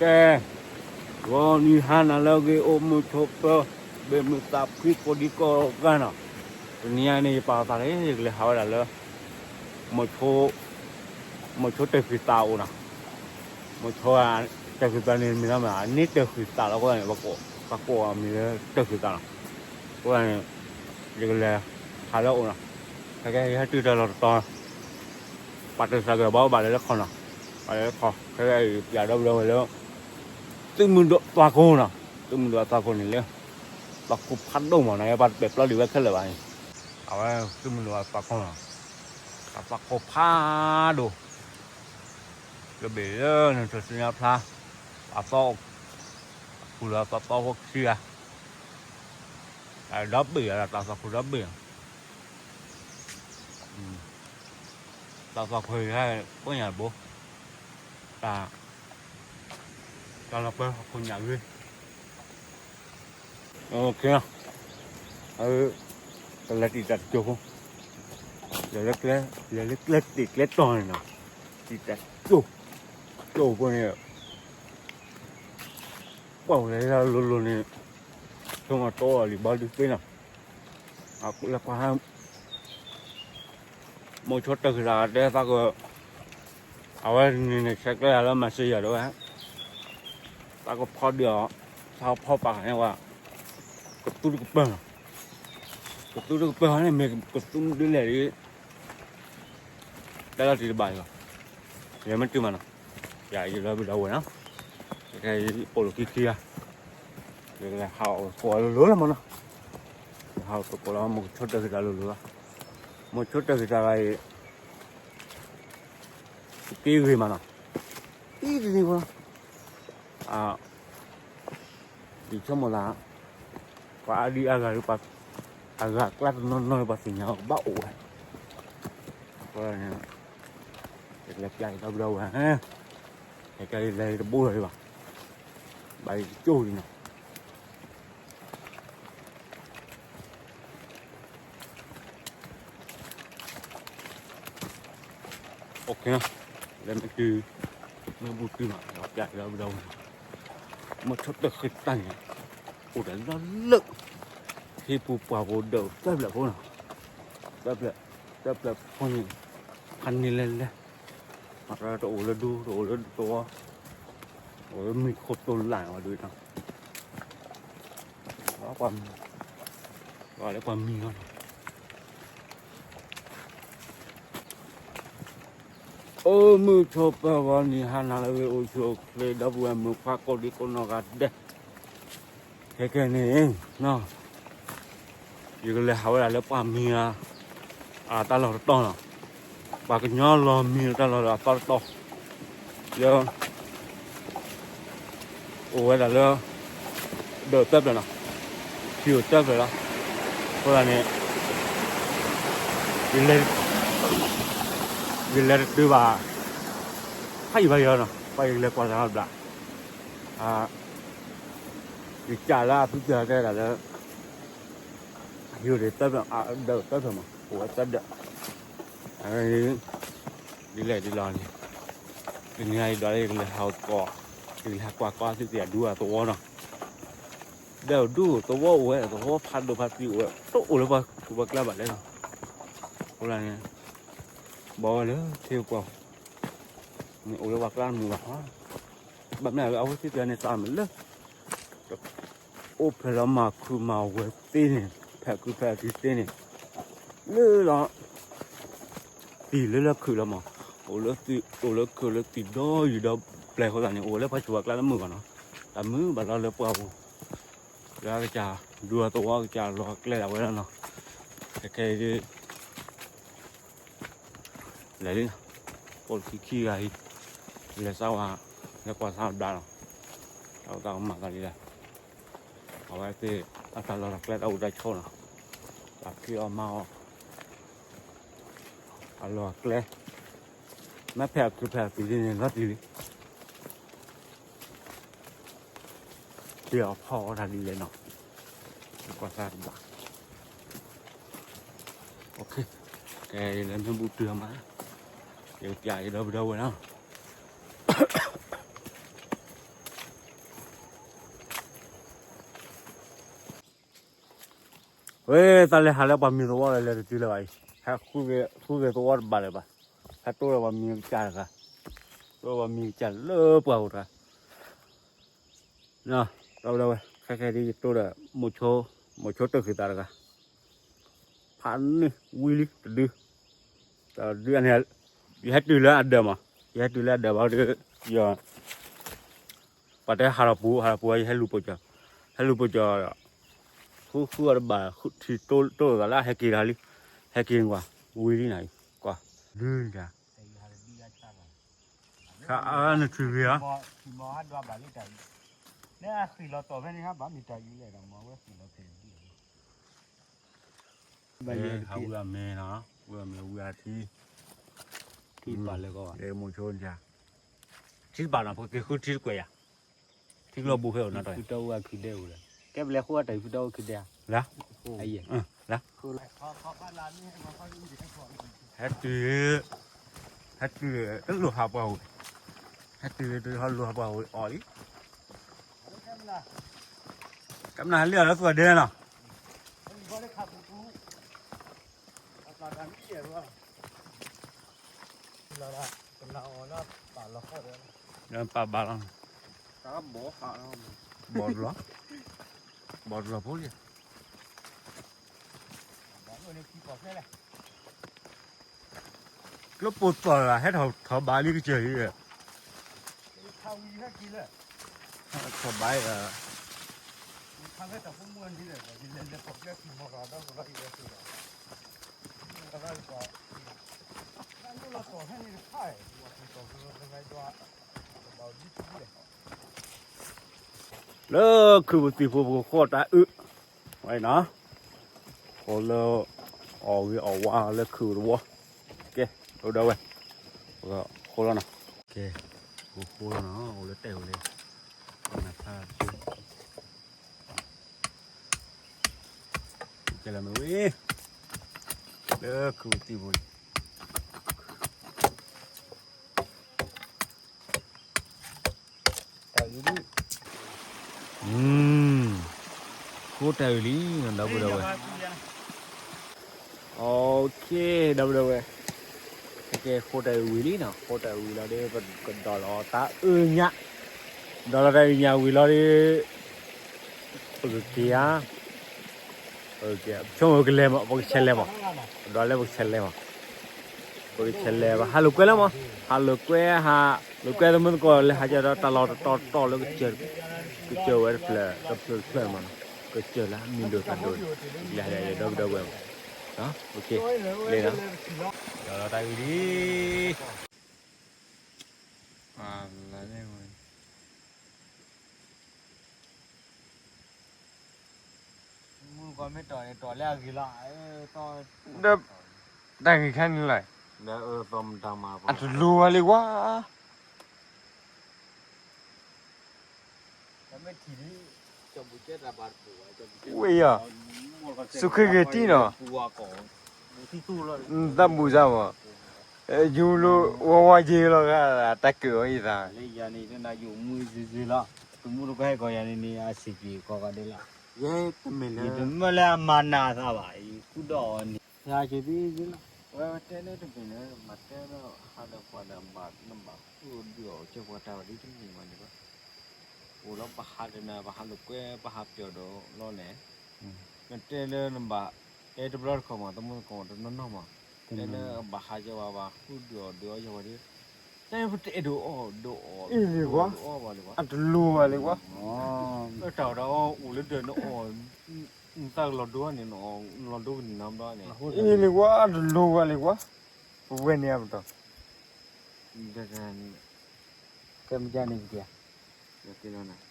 ကဲ, ဂီၤနံၤဟါနၤလၢအဂ့ၤ အိၣ်မုာ်ဆိးပၢၤ ဘၣ်မုာ်သးဖှံကိးဒံကိးဂၤနီၤ, တနံၤအံၤန့ၣ် ယပာ်အသးလၢ ယကလဲၤဟးဝဲဒၣ်လၢ မိၤဆိတၢၢ်ဃံသးအအိၣ်နီၤ, မိၤဆိတၢၢ်ဃံသးန့ၣ် မ့ၢ်နီၤမ့ၢ် အန့ၢ်တၢၢ်ဃံသးလီၤအဃိန့ၣ် ပှၤကိးအမံၤလၢတၢၢ်ဃံသးလီၤ, အဃိန့ၣ် ယကလဲၤဟးလၢအအိၣ်နီၤ, ခဲကဲယဟဲတုၤတၢ်လီၢ်တတီၤ ပှၤတၢၢ်သးကဘၣ်အိၣ်ဘၣ်လဲၤလၢခီနီၤ, ဘၣ်လဲၤလၢခီ ခဲကဲအံၤပျးဒီပုၢ်ဒီဝဲၢ်လၢ သုးမုၢ်ဒိၣ်သွါခိၣ်နီၤ, သုးမုၢ်ဒိၣ်အသွါခိၣ်န့ၣ်လၢ သွါခိၣ်ဖးဒိၣ်မးနီၤ, ယပာ်တပဲာ်ပျီဒံးဝဲခဲလၢာ်ဘၣ်န့ၣ်, အဝဲသုးမုၢ်ဒိၣ်အသွါခိၣ်နီၤ, တၢ်သွါခိၣ်ဖးဒိၣ် ကဘ့ၣ်လၢနထၢၣ်စုညါဖျါ, အသီ, အပူၤလီၤသီသီဖိခံဂၤ, ဒီဘ့ၣ်အတၢ်သွါခိၣ်ဒီဘ့ၣ်, တၢ်သွါခိၣ်ဟဲကိးညါတဘိ, တၢ်, တၢ်လီၤပှဲၤဟီၣ်ခိၣ်ညၣ်ဂ့ၤ ကလဲၤတံာ်တာ်တကၠိၤဖိ, လဲၤလၢကျဲ, လဲၤလၢကျဲတ့ၢ်ကျဲတီၤန့ၣ်နီၤ, တံာ်တာ်ကၠိၤ, ကၠိၤဖိန့ၣ်, ပှၤလဲၤလိၤလိၤန့ၣ်, ဆိကမိၣ်တီအီၤလံၤဘီဒုးသ့နီၤ, လၢပှၤ မိၤဆိတၢၢ်ဃံသးတဲသးက, အဝဲန့ၣ်န့ၣ် ဆဲးကျၢယၤလၢ messenger ဒၣ်ဝဲ, သးကဖီဒုးအီၤ, သးကဖီပာ်ဃာ်န့ၣ်ဝဲ, ကသူတကပၢၢ်နီၤ, ကသူတကပၢၢ်ဃီန့ၣ် မ့ၢ်ကသူဒုးလဲၣ်ဒ် တဲလီၤတံၢ်တဘၣ်အံၤဘၣ်, လဲၤမ့ၢ်တုၤမးနီၤ, ယၤယလၢပဒီဝဲနီၤ, ယကအိၣ်လၢခံခံဂၤ, ယကလဲၤဟးအီၣ်ကိးအီၤလိၤလိၤလီၤမးနီၤ, ဟးအီၣ်ကိးလီၤ မိၤဆိတၢၢ်ဃံသးလိၤလိၤလီၤ, မိၤဆိတၢၢ်ဃံသးဂၤအံၤ တက့ၢ်ဂ့ၤမးနီၤ, အံၤတန့ၢ်ဖိလီၤ, ဒ်ဆိကမိၣ်သး, ပှၤအါဒံအါဂၤဒီး, အဂၤအကျါတနီၤနီၤဒီးပှၤသ့ၣ်ညါအီၤကဘၣ်အိၣ်ဝဲ, အဃိန့ၣ်, ယကလဲၤပျးယဒီပုၢ်ဒီဝဲၢ်, ဟဲကဲလဲၤတဘိလီၤဒံးဘၣ်, ဘၣ်ယကကၠိၢ်ဒံးနီၤ လဲၤမ့ၢ်တုၤ, မ့ၢ်ဘူးတုၤမး ပျးကဒီပုၢ်ဒီဝဲၢ်, မိၤဆိတၢၢ်ဃံသးန့ၣ်, အိၣ်ဒီးလီၢ်လၢ, ဟံၣ်ပူၤပှၢ်ပူၤဒၢးသၢဖျၢၣ်ဖိနီၤ, သၢဖျၢၣ်, သၢဖျၢၣ်ဖိန့ၣ်, ခါန့ၣ်လဲၤလဲၤ, တအိၣ်လၢဒူ တအိၣ်လၢသဝီ, အိၣ်လၢမုၢ်ခိၣ်တိၤလၢ်ဝဲဒၣ်နီၤ ပှၤမံၤ, ပှၤလၢပှၤမံၤလီၤနီၤ, အိၣ်မုာ်ဆိးပၢၤဂီၤနံၤဟါနၤလၢအဂ့ၤ အိၣ်ဆူၣ်အိၣ်ချ့ ဒီပုၢ်ဝဲၢ်မုၣ်ခွါကိးဒံကိးနီၢ်ဂၤဒဲး, ခဲကဲန့ၣ်, ယကလဲၤဟးဝဲဒၣ်လၢပှၤမံၤဧါ, အတၢ်လီၢ်တတီၤနီၤ, ပှၤကညီလီၤမံၤတၢ်လီၢ်ဒီးအသီတတီၤ, လၢ အိၣ်ဝဲဒၣ်လၢ ဒၢးသၢဖျၢၣ်နီၤ, ထံအိၣ်သၢဖျၢၣ်လီၤ, အဃိသတးန့ၣ် ယလဲၤ, ယလဲၤတတုၤဘၣ်, ဖးယံာ်ဘၣ်ယီၤနီၤ ပှၤယကလဲၤကွၢ်တၢ်ဘျး, ယကးလၢအဖုဖၢၣ်တဲဒၣ်လၢ ဟံၣ်အိၣ်ဒၣ်သၢဖျၢၣ်, ဒၢးသၢဖျၢၣ်မး အိၣ်ဝဲသၢဒၢး, ဒ်လဲၣ်ဒ်လဲၣ်န့ၣ်, တနံၤအံၤဒၣ်လၢယကလဲၤဟးအိၣ်သကိး, ယကလဲၤဟးကွၢ်ကီသုသ့ၣ်အဒူအသဝီနီၤ, ဒၢးဒူသဝီအိၣ်ဝဲသဝီဖးဒိၣ်ဖးသံအိၣ်ဝဲ တအိၣ်လၢပှၤဆူးပှၤကျါဘၣ်လဲၣ်နီၤ, အဃိသတးန့ၣ်, ဘၣ်ဝဲလၢထံပှၤ, မ့ၢ်အိၣ်လၢပှၤကျါတမုာ်ဘၣ်, ဘၣ်မနုၤအဃိသုသ့ၣ်န့ၣ်သးမုာ်လၢ အိၣ်ဖဲးလီၤမၤခုးမၤဝဲသ့န့ၣ်, ဖဲးခုးဖဲးအသံသ့န့ၣ်, လၢလီၤ, သံလၢလၢခုးလီၤမး, အိၣ်လၢခုးလၢသံဒီယုၢ်ဒီပျဲၤအဃိသတးန့ၣ် အိၣ်လၢပှၤဆူးပှၤကျါတမုာ်ဘၣ်နီၤ, တမုာ်ဘၣ်လီၤလၢပှၤပူၤ, လၢအကစၢ်ဒူအသဝီအကစၢ်လီၤအကျဲဒၣ်ဝဲလီၤနီၤ, ခဲခဲအံၤဒ် လဲၤလံနီၤ, အိၣ်ခံခံဂၤအံၤ, လဲၤစးဝဲ, လဲၤကွၢ်စးဘျါနီၤ, တၢ်အိၣ်သးကမၤသးဒ်လဲၣ်, အဝဲသ့ၣ်အတၢ်လီၢ်တၢ်ကျဲတၢ်အိၣ်တၢ်ဆိးနီၤ, တၢ်ဖံးအီၣ်မၤအီၣ်, အလီၢ်အကျဲ, မ့ၢ်ဖဲးအခုးဖဲးအသံန့ၣ်လီၤတံၢ်လံ ပျဲအီၤဖီအီၤတၢ်ဒ်လဲၣ်နီၤ, ကွၢ်စးတဘျါ, ကဲ, ယလဲၤမ့ၢ်ဘူးတုၤအမး, ယကပျးယဒီပုၢ်ဒီဝဲၢ်နီၤ, ဝဲသးလဲၤဟးလၢပှၤမံၤသဝီလၢလဲၤတတုၤလၢၤဘၣ်အံၤ, ဟဲဃုဂ့ၤသဝီတဘၣ်လၢၤဘၣ်, ဟဲတိၢ်လၢပှၤမံၤကစၢ်တဂၤ, တိၢ်ပှၤမံၤကစၢ်လၢပှၢ်အိၣ်တဂၤ ဒီပုၢ်ဒီဝဲၢ် ခဲခဲဒ်ယတိၢ်ဒီး မိၤဆိတၢ်ဃံသးတဂၤ, ဖးန့ၢ်ဝံၤလံတဒု, တဒုန့ၣ် ယဟဲတုၤလၢအဒၢးမး, ယဟဲတုၤလၢအဒၢးဘၣ်ဒီး ယ ပှၤတဲဟးထီၣ်ပူၤ ဟးထီၣ်ပူၤ ယဟဲလူၤပိာ်ကၠီၤ, ဟဲလူၤပိာ်ကၠီၤ, ဃုဃုအီၤတဘၣ် ထံတိၢ်လိာ်သးလၢအဟဲက့ၤတၢ်လံ, ဟဲက့ၤကွၢ်, ဝံၤလံနၤအံၤ, ကွၢ်, ဒုန့ၣ် ခါအနထံၣ်ဂ့ၤဧါ, လၢအဃံလီၤတီၢ်ဖဲန့ၣ် ဟးဘၣ်မ့ၢ်တၢ်အံၤလဲၣ်ဒီး မ့ၢ်ဝဲဃံလီၤဖဲန့ၣ်ဒ်အံၤ, ဟးဝံအမ့ၢ်နီၤ, ဝံအမ့ၢ်ဝံအထံ, ထံပာ်လၢကီးဘၣ်, မိၤဆိ, ထံတပာ်နီၤ ပကက့ၤဃုထံတကွဲးယၤ, ထံကျိဘိဖဲအိၣ်နီၤတၢ်, ဖုတၢ်အိၣ်အခံဒဲအိၣ်ဒီး, ကဲပလဲၤဃုအီၤတၢ်ဖုတၢ်အိၣ်ခံဒဲဧါ, လၢ, လၢ ဟဲတုၤ, ဟဲတုၤတလိၣ်ဟးပှၢ်ဝံၤ, ဟဲတုၤတဟီလိၣ်ဟးပှၢ်ဝံၤအီၤလံ, ကမနၤလၢအီၤလၢသူၣ်အဒဲနီၤ, ပာ်ဘၣ်လီၤ, ဘီတလီၤ, ဘီတလီၤဖိလံ, ကျိပိာ်တီၢ်လၢဟဲထီၣ်ထီၣ်ဘးလံကစၢၢ်လံ, ထီၣ်ဘး, လၢခုၣ်ပူၤသံၣ်ပူၤပကဃီတၢ်အုၣ်, ဝဲနီၤ, ဃိလၢ အီၣ်ဂ့ၤအီၣ်ဝါလၢခုၣ်တဝီ, ကဲ, ဒီပုၢ်ဒီဝဲၢ်, ပကဃိလီၤနီၤ, ကဲ, ပကဃိလီၤနီၤ အိၣ်လၢတဲာ်ဝဲလံ, နဖး ကဲလီၤမ့ၢ်ဝံၤ, လၢခုၣ်ပူၤသံၣ်ပူၤန့ၣ် တၢ်အုၣ်လံ, ဃိတၢ်အုၣ်လံ, ဒီပုၢ်ဒီဝဲၢ်, အ ဒီပုၢ်ဒီဝဲၢ်, ကဲဃိတၢ်အုၣ်ဝံၤလံနီၤ, ဃိတၢ်အုၣ်ဝံၤလီၤဒီး ပကဒိးလီၤတၢ်အုၣ်ညၣ်, ဒိးလီၤတၢ်အုၣ်ညၣ်ဝံၤလီၤဒီး ပကက့ၤဧါ, ပကက့ၤဧါ, ဆိကမိၣ်ပကလဲၤမး ပကဆဲးလဲၤမး, ပဒိးလၢပကဆဲးလဲၤမး, ပကဆဲးလဲၤဘၣ် ဟးလိာ်ကွဲလၢမး, ဟးလိာ်ကွဲ ဟးလိာ်ကွဲသမုၢ်သကိး လဲၤဟးကဒီးတၢ်လီၢ်တတီၤတီၤလၢကစၢၢ်, ကစၢၢ်ဝဲတဖျၢၣ် တဖျၢၣ်တဖျၢၣ်မးနီၤ, ကစၢၢ်လၢအမံၤဒိၣ်သးဒိၣ်န့ၣ်, လဲၤဟးဒီပုၢ်ဒီဝဲၢ်မး, လၢ ဒီးလီၤတၢ်အုၣ်လံ ဒီး တၢ်ဂ့ၢ်ခါန့ၣ်လီၤ, အတလိၤဝဲလံကွၢ်, ဝဲယီၤ, စူးခ့ဂ့ၤတံၢ်နီၤ, သးဘူၣ်စၢ်မး, ယူၤလိာ်ဝါဝါယ့ၤလီၤဂာ် တၢ်ကၢၣ်အီၤယသး, လၢယၤန့ၣ်တနၤယိာ်မူဇီၤဇီၤလီၤ, တမူတကဟဲကီးယၤန့ၣ်န့ၣ် အဆံးပျံၤကီးဂၤဒဲးလီၤ, ယတမ့ၢ်လၢအမၤနးသးဘၣ် ယကူၣ်ဒီးအီၤန့ၣ်, ယၤက့ၤသံလီၤ, ဝဲတဲလၢတမ့ၢ်လၢ မၤတဲလၢဟးဒီးပှၤဒီးဘၣ် နဘၣ်ဃုဒုးအီၤ ကဲပှၤတၢ်ဝဲဒ်တမ့ၢ်ဘၣ်န့ၣ်ဘၣ်, အိၣ်လီၤပဟးဒီးနၤ ပဟးလိာ်ကွဲ ပဟးပျီၢ်ဒီးလီၤန့ၣ်, နတဲလၢနဘၣ် တဲတဘျီတခီၣ်မး သမူသကိးတနီၤနီၤမး, တဲလၢဘၣ်ဟးကဲဝဲ ဘၣ်ဃုဒုးအီၤဒုးအီၤယဲဝဲဒၣ်, တၢ်ပတအဲၣ်ဒိးအီၣ်ဒိးအီၣ် အံၤလံကွၢ်, အီၣ်ဘၣ်လံကွၢ်, အတလိၤဝဲလံကွၢ်, တၢ်ဝဲဒၣ်အိၣ်လၢဒၢးနအီၣ် နသးကလီၤဒိန့ၣ် နလီၤဒိကနံၤနီတဘျီန့ၣ်, အံၤလံကွၢ် အတလိၤဝဲလံကွၢ်, ပဝဲန့ၣ်အပတီၢ်, ကဲမ့ၢ်ကန့ၣ်ပက့ၤ, ကဲလီၤနၤ